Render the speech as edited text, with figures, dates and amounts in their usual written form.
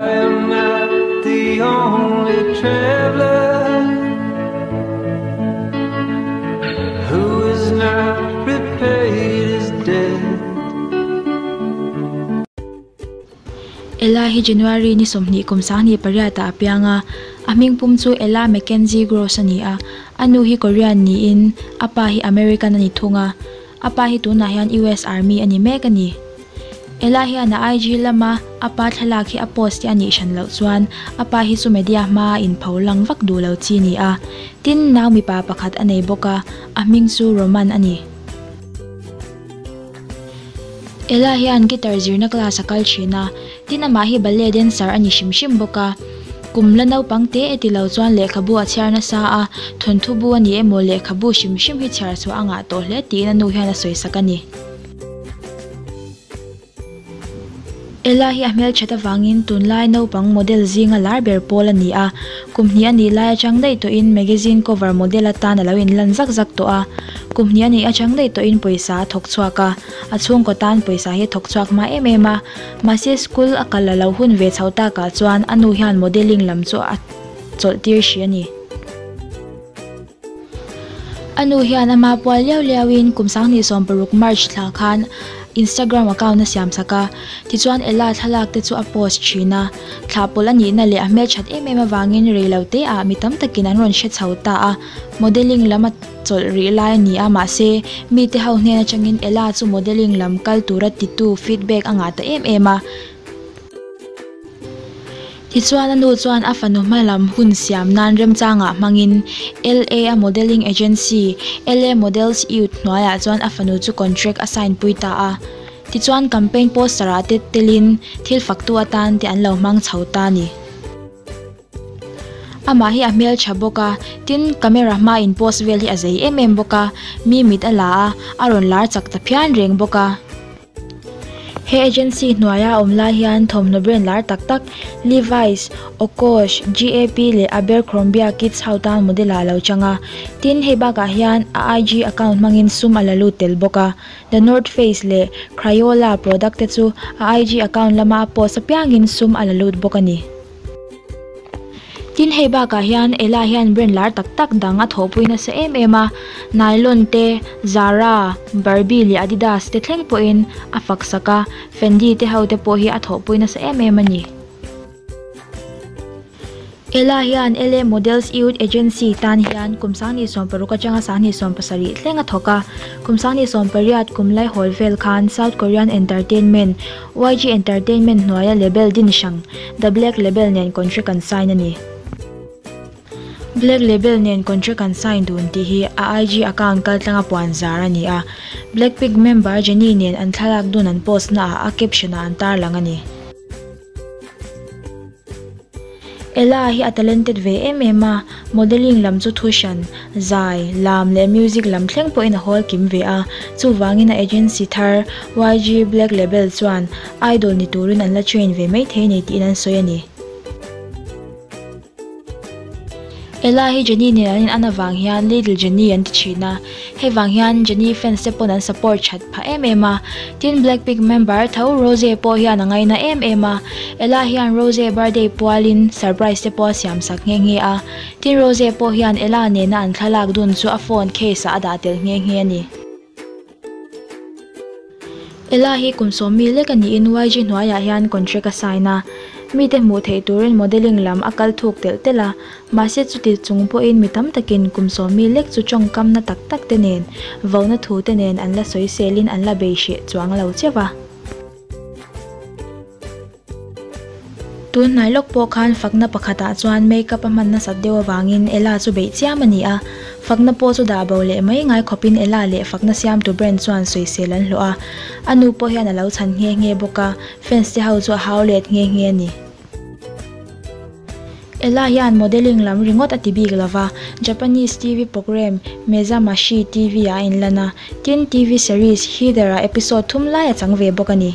I am not the only traveler who has not repaid his debt. Ella hi January ni 20 kum 2008 ah a piang a, a hming pum chu Ella Mackenzie Gross a ni a, a nu hi Korean niin a pa hi American a ni thung a, a pa hi tunah hian US Army a ni mek a ni. Ella hian a IG lama a pa thlalak hi a post te a nih hran loh chuan a pa hi chu media hmaa inpho lang vak duh lo chi ni a. Tin, nau mipa pakhat a nei bawk a, a hming chu Roman a ni. Ella hian guitar zirna class a kal thin a, tin amah hi ballet dancer a ni hrim hrim bawk a. Kum la naupang te e ti lo chuan lehkhabu a chhiar nasa a, thawnthu bu a ni emaw lehkhabu hrim hrim hi chhiar chhuah a ngah tawh hle tiin a nu hian a sawisak a ni. Ella hi a hmelthat avangin tunlai naupang model zinga lar ber pawl a ni a, kum hnih a nih lai atang daih tawhin magazine cover model atan a lo inlan zak zak tawh a, kum hnih a nih atang daih tawhin pawisa a thawk chhuak a, a chhungkaw tan pawisa hi a thawk chhuak hma em em a, mahse school a kal a lo hun ve chho takah chuan a nu hian modelling lam chu a chawlh tir hrih a ni. A nu hian ama pual liau liauin kum 2016 March thla khan Instagram account a siam sak a, tichuan Ella thlalak te chu a post thin a. Thla pawlh a nihna leh a hmelthat em em avangin rei lo te ah mi tam takin an rawn hre chho ta a, modelling lam a chawlh rih lai a ni a, mahse mite ho hnen atangin Ella chu modelling lam kal tura titu feedback a ngah ta em em a. Tichuan a nu chuan a fanu hma lam hun siam nan remchangah hmangin LA a modelling agency LA Models Youth hnuaiah chuan a fanu chu contract a sign pui ta a. Tichuan campaign poster ah te telin thil faktu atan te an lo hmang chho ta a ni. Amah hi a hmeltha bawk a, tin camera hma in post vel hi a zei em em bawk a, mi mit a la a, a rawn lar chak ta phian reng bawk a. He agency hnuaia awm lai hian thawmhnaw brand lar tak tak Levi's, Okosh, GAP leh Abercrombia Kids ho tan model ah a lo chang a. Tin, hei bakah hian a IG account hmangin sum a la lut tel bawk a. The North Face leh Crayola product te chu a IG account lama a post apiangin sum a la lut bawk a ni. Tin hei bakah hian Ella hian brand lar tak tak dang a thawhpui nasa em em a, nylon te, Zara, Barbie leh Adidas te thleng pawhin a fak sak a, Fendi te ho te pawh hi a thawhpui nasa em em a ni. Ella hian LA Models Youth Agency tan hian kum 2016 atanga 2017 thleng a thawk a, kum 2018 kum laihawl vel khan South Korean Entertainment YG Entertainment hnuaia label din hrang, The Black Label nen contract an sign a ni. Black Label nen contract an sign dun tih hi a IG account kaltlanga puan zar a ni a, Blackpink member Jennie nen an thlalak dun an post naah a caption ah an tarlang a ni. Ella hi a talented ve em em a, modelling lam chu thu hran, zai, lam leh music lam thleng pawhin a hawl kim ve a, chuvangin a agency thar YG Black Label chuan idol ni turin an la train ve maithei a ni tiin an sawi a ni. Ella hi Jennie nen an in an avang hian Little Jennie an ti thin a, hei vang hian Jennie fans te pawn an support that phah em em a. Tin Blackpink member tho Rose pawh hian a ngaina em em a, Ella hian Rose birthday pualin surprise te pawh a siam sak nghe nghe a. Tin Rose pawh hian Ella nena an thlalak dun chu a phone case ah a dah tel nghe nghe a ni. Ella hi kum sawmmi lek a niin YG hnuaiah hian contract a sign a, mite hmuh theih turin modelling lam a kal thuk telh telh a, mahse chuti chung pawhin mi tam takin kum sawmmi lek chu tawngkamna tak tak te nen, vona thu te nen an la sawiselin an la bei hreh chuang lo cheuh a. Tun hnai lawk pawh khan fakna pakhatah chuan makeup a hman nasat deuh avangin Ella chu beih chiam a ni a, fakna pawh chu dah bo leh mai ngai khawpin Ella leh fakna siamtu brand chuan sawisel an hlawh a, a nu pawh hian a lo chhan nghe nghe bawk a, fans te ho chu a hau let nghe nghe a ni. Ella hian modelling lam ringawt a ti bik lova, Japanese TV programme Mezamashi TV ah a inlan a, tin TV series Heather ah episode thum lai a chang ve bawk a ni.